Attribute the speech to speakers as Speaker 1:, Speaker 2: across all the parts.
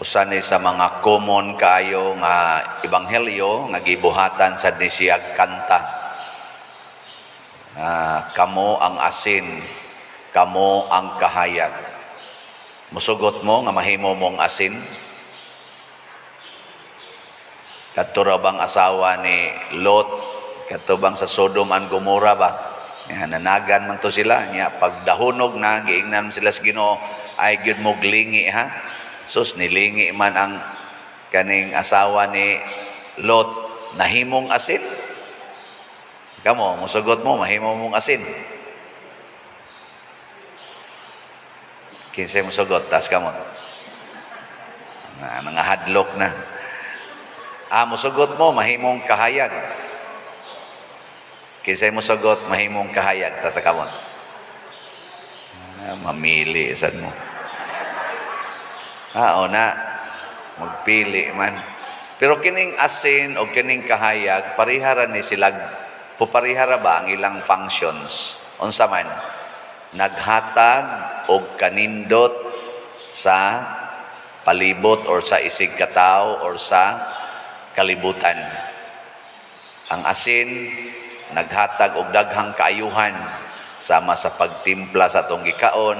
Speaker 1: Usa ni sa mga common kaayo nga ebanghelyo nga gibuhatan sad ni siya kanta. Kamo ang asin, kamo ang kahayag. Musugot mo nga mahimo mong asin? Kadto ra bang asawa ni Lot, kadto bang sa Sodom and Gomorrah ba? Ya, nanagan man to sila. Nya, pag dahunog na, giingnan sila sa Ginoo, "Ay gyud mo glingi ha." Sus, nilingi man ang kaning asawa ni Lot, nahimong asin. Kamo, musugot mo, mahimo mong asin? Kinsay musugot, tas kamo. Nga, mga hadlok na. Ah, musugot mo, mahimong kahayag? Kinsay musugot, mahimong kahayag, tas kamot. Ah, mamili, sad mo. Ah, o na, magpili man. Pero kining asin o kining kahayag, parihara ni sila, puparihara ba ang ilang functions? Unsa man? Naghatag og kanindot sa palibot or sa isig katawo or sa kalibutan. Ang asin naghatag og daghang kaayuhan sama sa pagtimpla sa atong gikaon,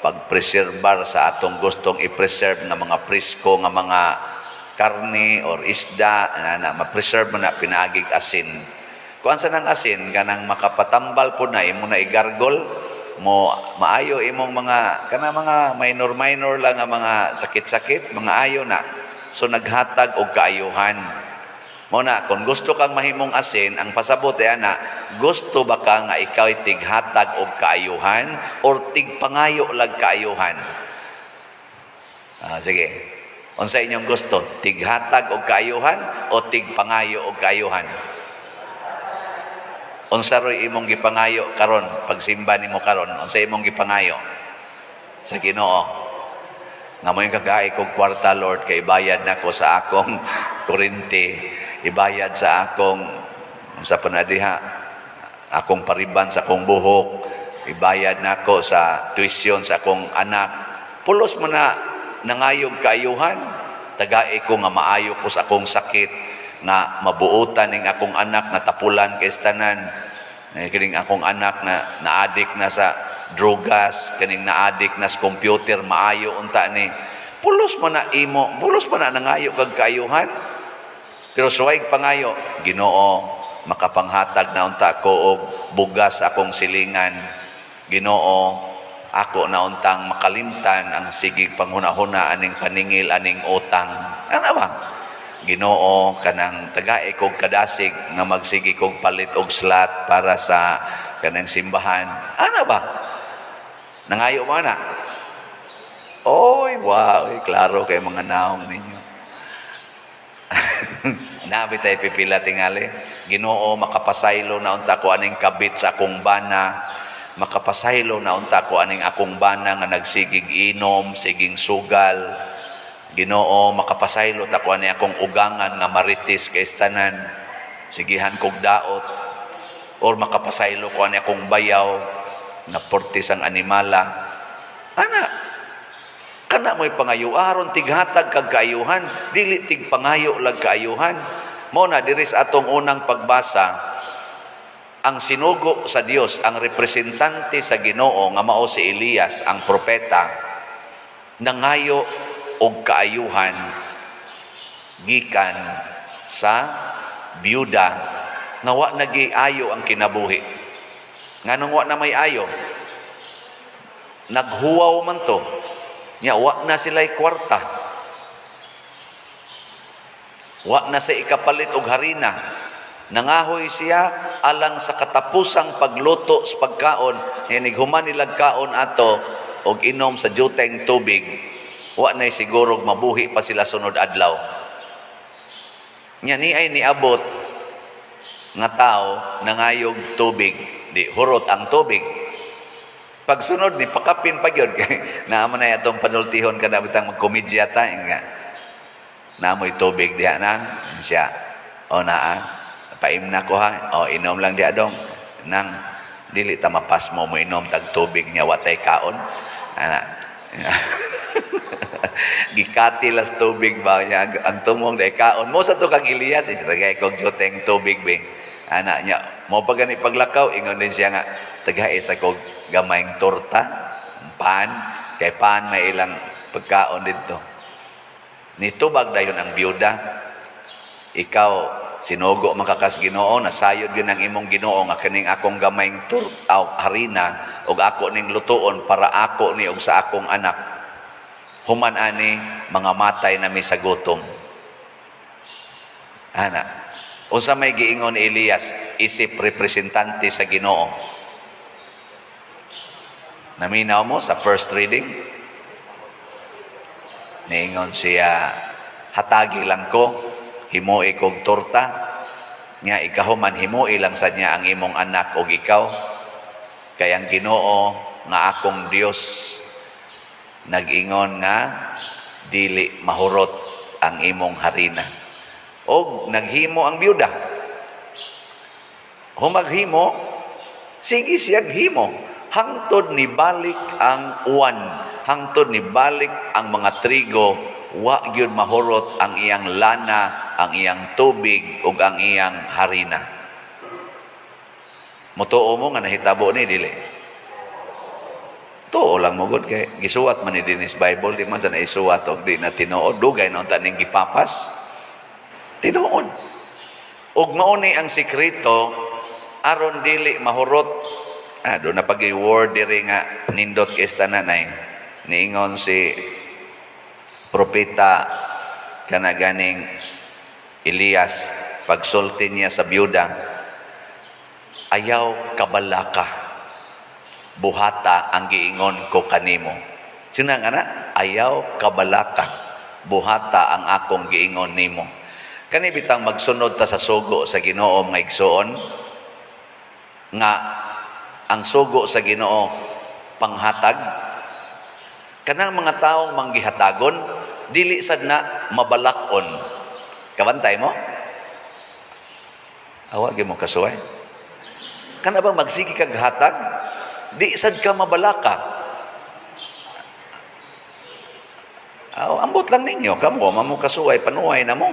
Speaker 1: pagpreserbar sa atong gustong i-preserve nga mga presko nga mga karne or isda na, na ma-preserve mo na pinaagig asin. Kuan sa nang asin kanang makapatambal po na imo na igargol mo, maayo imong mga kana mga minor minor lang nga mga sakit-sakit, mga ayo na. So naghatag og kaayuhan. Mo na kung gusto kang mahimong asin, ang pasabot ay ana, gusto ba ka nga ikaw ay tighatag og kaayuhan or tigpangayo lag kaayuhan? Ah, sige. Unsa inyong gusto? Tighatag og kaayuhan o tigpangayo og kaayuhan? Unsa roy imong gipangayo karon pagsimba nimo karon? Unsa imong gipangayo sa Ginoo? Nga mo yung kagay kog kwarta, Lord, kay ibayad nako sa akong kuryente, ibayad sa akong unsa pa na diha, akong pariban sa akong buhok, ibayad nako sa tuition sa akong anak. Pulos mo na nangayog kaayuhan. Tagai ko nga maayo ko sa akong sakit, nga mabuotan ning akong anak nga tapulan kay tanan. Eh, kining akong anak na naadik na sa drogas, kining naadik na sa computer, maayo unta ni. Pulos mo na imo, pulos mo na nangayo kag kaayuhan. Pero suway pangayo, "Ginoo, makapanghatag na unta ko og bugas akong silingan. Ginoo, ako na untang makalimtan ang sigig panghuna-huna aning paningil aning utang." Ano ba? "Ginoo, kanang tagae kog kadasig nga magsigi kog palit og slot para sa kanang simbahan." Ano ba? Nangayo mo na? Oy, wow, oy, klaro kay mga naong ninyo. Nabi tayo pipila tingali. "Ginoo, makapasaylo na unta ko aning kabit sa akong bana. Makapasaylo na unta ko aning akong bana nga nagsigig inom, siging sugal. Ginoo, makapasaylo ta ko ani akong ugangan nga maritis kay tanan. Sigihan kog daot. Or makapasaylo ko ani akong bayaw nga portis ang animala." Ana, kana mo'y pangayo aron tighatag kag kaayuhan, dili tigpangayo lag kaayuhan. Mo na diri sa atong unang pagbasa, ang sinugo sa Dios, ang representante sa Ginoo nga mao si Elias, ang propeta, nangayo og kaayuhan gikan sa byuda nga wa nagiayo ang kinabuhi. Nganong wa na may ayo? Naghuwaw man to. Nya wa na sila'y kwarta. Wa na sa ikapalit og harina. Nangahoy siya alang sa katapusang pagluto sa pagkaon. Nya nighuman nilag kaon ato og inom sa juteng tubig, wa na siguro mabuhi pa sila sunod adlaw. Nya ni ay niabot nga tao nangayog tubig, di hurot ang tubig. Pagsunod ni pakapin pa gyud kay naa man na atong panultihon kada bitang magkomedya ta nga namoy tubig diha nang siya. O naa, paim na ko ha. O inom lang diha dong nang, dili ta mapasmo mo inom tag tubig niya watay kaon ana. Gikati las tubig ba niya ang tumong dai kaon mo sa to kang Elias, eh, tagay kog juteng tubig be. Ana niya mo pa gani paglakaw, ingon din siya nga tagay sa kog gamayng torta, pan, kay pan may ilang pagkaon didto. Nitubag dayon ang byuda, "Ikaw sinugo man ka kas Ginoo, nasayod gyud ang imong Ginoo nga kining akong gamayng tur aw, harina ug ako ning lutuon para ako ni ug sa akong anak. Human ani mga matay nami sa gutom." Ana, unsa may giingon ni Elias isip representante sa Ginoo? Naminaw mo sa first reading? Niingon siya, "Hatagi lang ko, himoi kog torta, nya ikahuman himoi lang sa niya ang imong anak og ikaw, kay ang Ginoo nga akong Dios nag-ingon nga dili mahurot ang imong harina." Og naghimo ang byuda. Humaghimo, sige siyag himo hangtod ni balik ang uwan, hangtod ni balik ang mga trigo, wa gyud mahurot ang iyang lana, ang iyang tubig ug ang iyang harina. Mutuo mo nga nahitabo ni, dili? Tuo lang mo gud kay gisuwat man ni dinis Bible, di man sa naisuwat og di na tinuod, dugay na unta ning gipapas. Tinuod. Ug mao ni ang sekreto aron dili mahurot. Ah, do na pag word diri nga nindot kay nanay. Niingon si propeta kana ganing Elias, pagsulti niya sa byuda, "Ayaw kabalaka, buhata ang giingon ko kanimo." Sino ang ana? "Ayaw kabalaka, buhata ang akong giingon nimo." Kani bitang magsunod ta sa sugo sa Ginoo, mga igsoon, nga ang sugo sa Ginoo panghatag, kanang mga taong manggihatagon dili sad na mabalakon. Kabantay mo? Awa gyud mo kasuway. Kana bang magsige kag hatag, di sad ka mabalaka. Aw, ambot lang ninyo, kamo mamo kasuway, panuway na mo.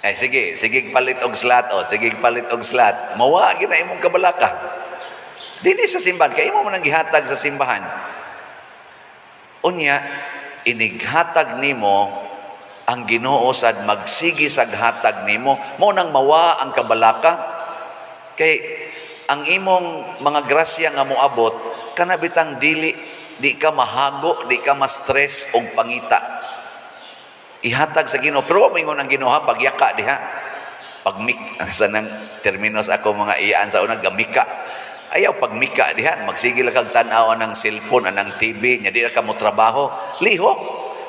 Speaker 1: Eh sige, sige palit og slot o, sige palit og slot. Mawa gyud na imong kabalaka. Dili sa simbahan, kay imo man ang gihatag sa simbahan. Unya, inighatag nimo, ang Ginoo sad magsige sag hatag nimo, mo nang mawa ang kabalaka. Kay ang imong mga grasya nga moabot kana bitang dili di ka mahago, di ka ma-stress og pangita. Ihatag sa Ginoo, pero wa moingon ang Ginoo ha, pagyaka diha. Pagmik sa nang terminos ako mga iyaan sa una, gamika. Ayaw pagmika diha, magsige lang kag tan-aw ng cellphone, anang TV, nya di ra ka mo trabaho, lihok.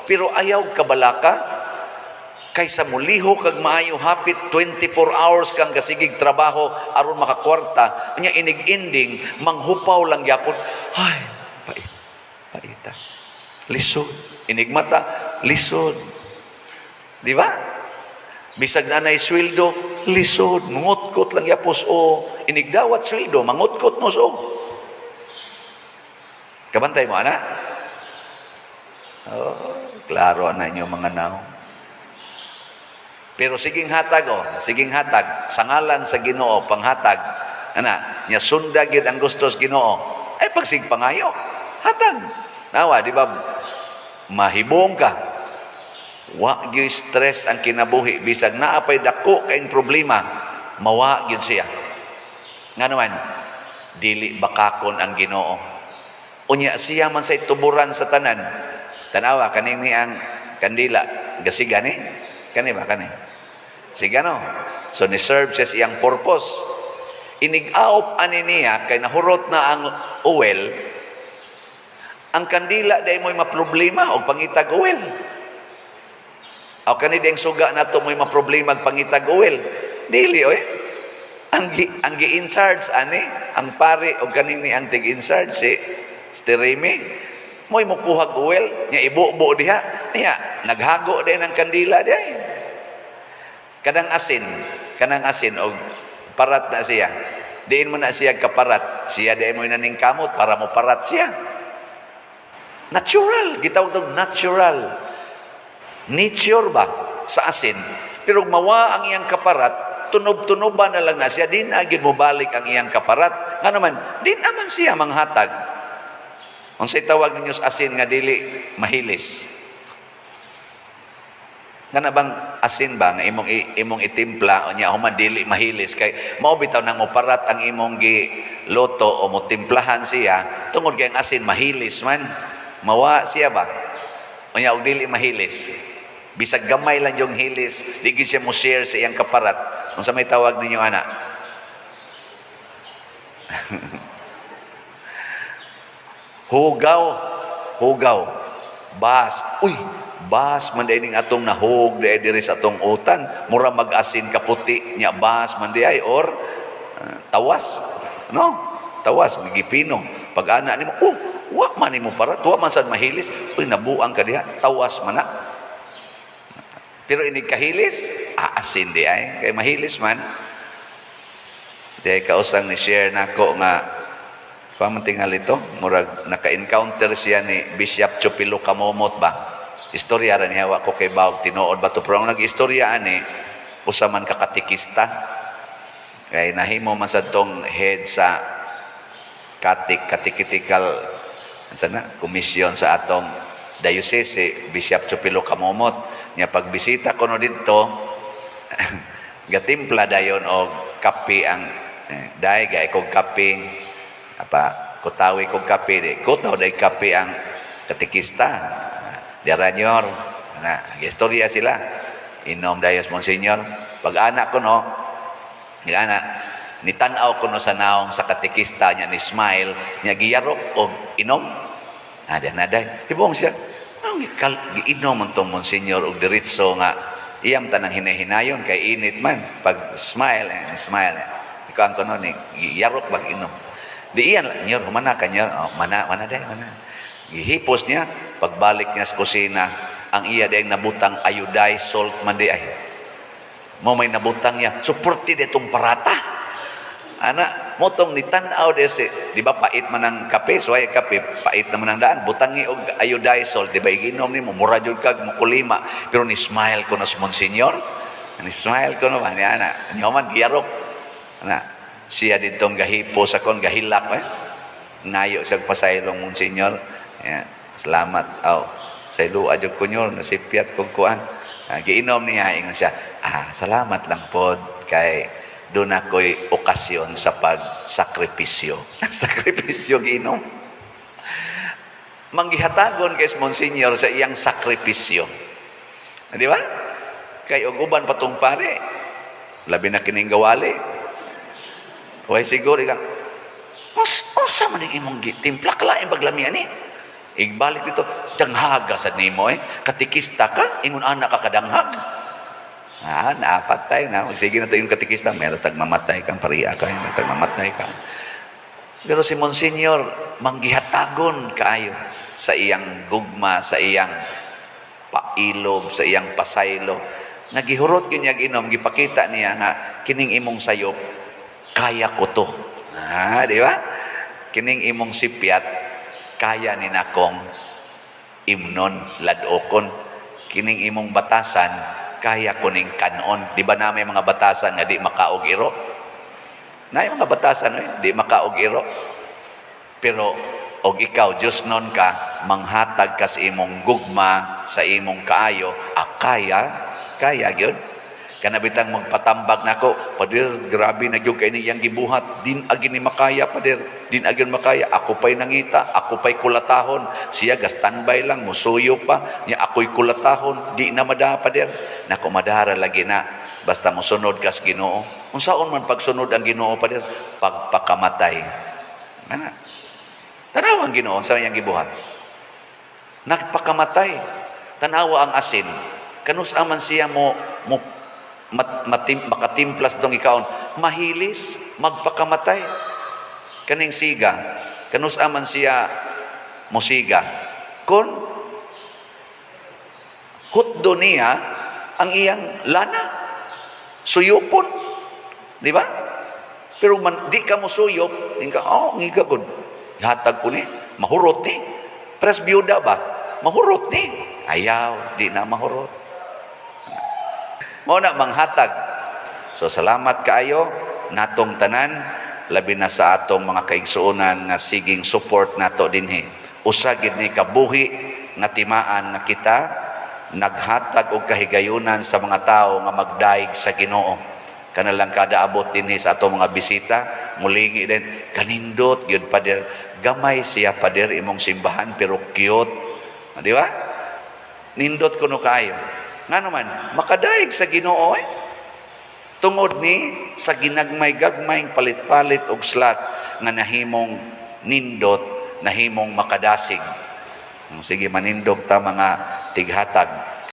Speaker 1: Pero ayaw kabalaka, kaysa mulihok kag maayo hapit 24 hours kang gasigig trabaho aron makakwarta, nya inig-ending manghupaw lang gyapon. Ay, pait, paita. Lisod. Inigmata, lisod. Di ba? Bisag na nay sweldo, lisod, mangutkot lang yapos o inigdawat sweldo, mangutkot no so. Kabantay mo, ana? Oh, klaro na inyo mga naong. Pero siging hatag oh, siging hatag sa ngalan sa Ginoo panghatag. Ana, nya sunda gyud ang gusto sa Ginoo. Ay pagsig pangayo, hatag. Nawa, di ba? Mahibong ka. Wa gyud stress ang kinabuhi bisag naa pay dako kayong problema, mawa gyud siya. Nga naman, dili bakakon ang Ginoo. Unya siya man sa tuburan sa tanan. Tanawa kaning ni ang kandila, gasiga ni. Kani ba kani? Siga no. So ni serve siya sa iyang purpose. Inig-aop ani niya kay nahurot na ang oil. Ang kandila dai mo'y maproblema og pangitag oil. Aw kani ding suga nato mo'y maproblema og pangitag oil. Dili oy. Ang gi in charge ani, ang pare og kaning ni ang tig in charge si Steremi mo'y mukuhag oil nya ibubo diha. Nya naghago din ang kandila diha. Kanang asin og parat na siya. Diin mo na siya kaparat. Siya diin mo naning kamot para mo parat siya. Natural, gitawag tong natural. Nature ba sa asin? Pero mawa ang iyang kaparat, tunob-tunoba na lang na siya, di na gyud mobalik ang iyang kaparat. Nga naman, di naman siya manghatag. Unsay tawag ninyo sa asin nga dili mahilis? Nga na bang asin ba nga imong itimpla o nya human dili mahilis, kay mao bitaw nang moparat ang imong gi luto o motimplahan siya tungod kay ang asin mahilis man, mawa siya ba? O nya og dili mahilis, bisag gamay lang yung hilis, di gyud siya mo share sa iyang kaparat, unsa may tawag ninyo ana? Hugaw, hugaw. Bas. Uy, bas man diay ning atong nahug diay diri sa atong utan. Mura mag-asin kaputi nya, bas man diay or tawas. No? Tawas gipino. Pag ana nimo, oh, wa man nimo parat, wa man sad mahilis. Uy, nabuang ka diha, tawas man na. Pero inig kahilis, aasin di ay. Kay mahilis man. Di ay kausang ni share nako nga pamantingal ito, murag naka-encounter siya ni Bishop Chupilo Kamomot ba? Istorya ra niya, wa ko kay bawog tinuod ba to, pero ang nag-istorya ani usa man ka katekista kay nahimo man sa tong head sa catechetical unsa na komisyon sa atong diocese, si Bishop Chupilo Kamomot. Nya pagbisita ko no didto, gatimpla dayon og kape ang day gay kog kape, apa kutawi kog kape, di kutaw day kape ang katekista diaranyor na. Istorya sila, inom dayos, Monsignor. Pag anak ko no, ana ni tan-aw ko no sa naong sa katekista niya, ni smile niya, giyarok og inom. Ah, di na day hibong siya ang giinom man tong Monsignor og diretso nga iyam tanang hinahinayon kay init man. Pag smile, eh, smile, eh. Ikaw ang kuno ni giyarok bag inom, di iyan lang nyor humana ka nyor. Oh, mana mana day mana. Gihipos niya. Pagbalik niya sa kusina, ang iya day nabutang iodized salt man di ay mo may nabutang niya. So purti ditong parata ana mo tong nitan-aw de si, di ba pait man ang kape, suway kape, pait naman ang daan, butangi og iodized salt, di ba iginom nimo mura jud kag mukulima. Pero ni smile ko na sa Monsignor, ni smile ko no ba ni ana nyoman giyarok ana siya ditong gahipo sa kon gahilak, eh ngayo siya pasaylong, "Monsignor, yeah, salamat." Aw, saylo jud ko nyor, nasipyat kog kuan. Ah, giinom niya, ingon siya, "Ah, salamat lang pod kay doon ako'y okasyon sa pagsakripisyo." Sakripisyo giinom. Manggihatagon kay Monsignor sa iyang sakripisyo. Di ba? Kay og uban patong pare, labi na kining gawali. Way siguro ikaw, Mas, unsa man ning imong timpla, kalain paglamian ni? Igbalik dito, danghaga sa nimo eh. Katikista ka, ingon anak ka kadanghag. Ah, naapatay na. Magsige na to yung katikista, meron tag mamatay kang pariya ka, meron tag mamatay ka. Pero si Monsignor, manggihatagon kaayo sa iyang gugma, sa iyang pailob, sa iyang pasaylo. Nagihurot kanya ginom, gipakita niya nga kining imong sayop, kaya ko to. Ah, di ba? Kining imong sipyat, kaya ni nakong imnon, ladokon. Kining imong batasan, kaya ko ning kanon. Di ba na may mga batasan nga di makaog iro? Na mga batasan eh, di makaog iro. Pero og ikaw Diyos non ka, manghatag ka sa imong gugma, sa imong kaayo, ah, kaya, kaya gyud. Kana bitang magpatambag nako, "Pader, grabe na gyud kay niyang gibuhat, din agi ni makaya, pader, din agi makaya, ako pa'y nangita, ako pa'y kulatahon, siya ga standby lang, musuyo pa, niya ako'y kulatahon, di na mada, pader." Nako, madara lagi na, basta mosunod kas Ginoo. Unsaon man pagsunod ang Ginoo, pader? Pagpakamatay. Ana. Tanawa ang Ginoo sa iyang gibuhat. Nagpakamatay. Tanawa ang asin. Kanus man siya mo mo mat, matim, makatimplas dong ikaon, mahilis, magpakamatay. Kaning siga, kanus man siya mosiga kon hutdo niya ang iyang lana, suyupon, di ba? Pero man di ka mo suyop, ka, oh, ngiga gud, hatag ko ni, mahurot ni. Pres biyuda ba? Mahurot ni. Ayaw, di na mahurot. Mao na manghatag. So salamat kaayo natong tanan, labi na sa atong mga kaigsuonan nga siging support nato dinhi. Usa gid ni kabuhi nga timaan nga kita naghatag og kahigayunan sa mga tawo nga magdaig sa Ginoo. Kana lang kada abot dinhi sa atong mga bisita, mulingi din, "Kanindot gyud, Pader. Gamay siya, Pader, imong simbahan, pero cute." Ah, di ba? Nindot kuno kaayo. Ngano man, makadaig sa Ginoo eh. Tungod ni sa ginagmay-gagmay palit-palit og slot nga nahimong nindot, nahimong makadasig. Sige, manindog ta, mga tighatag.